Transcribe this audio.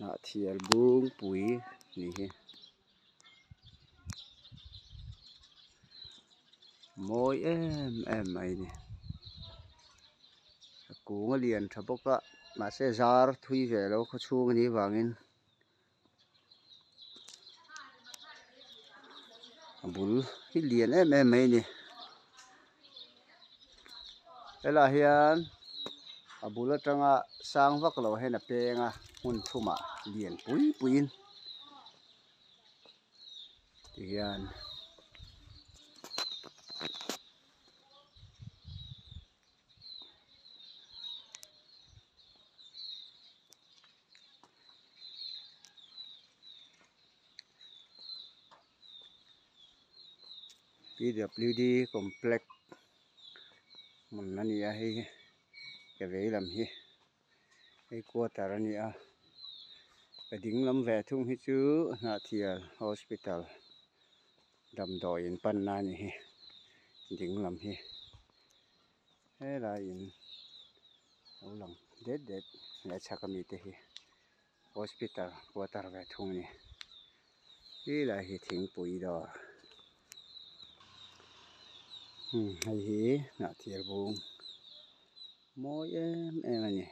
Hnahthial bungpui nih hi mawi em em mai a ni a kung a lian tha bawk a mahse zar thui ve lo khaw chhung a nih vangin a bul hi lian em em mai a ni helaiah hian a bul atanga sang vak lo hian a peng a hmun thumah lian pui puiin tihian. P W D complex hmun a ni a hei hi ke vei lam hi hei quarter a ni a ka ding lam ve thung hi chu Hnahthial hospital damdawi in panna a ni hi ding lam hi. Helai in lo lang det det leh chhak ami te hi hospital quarter ve thung a ni helai hi thingpui dawr hei hi hnahthir bung mawi em em a ni.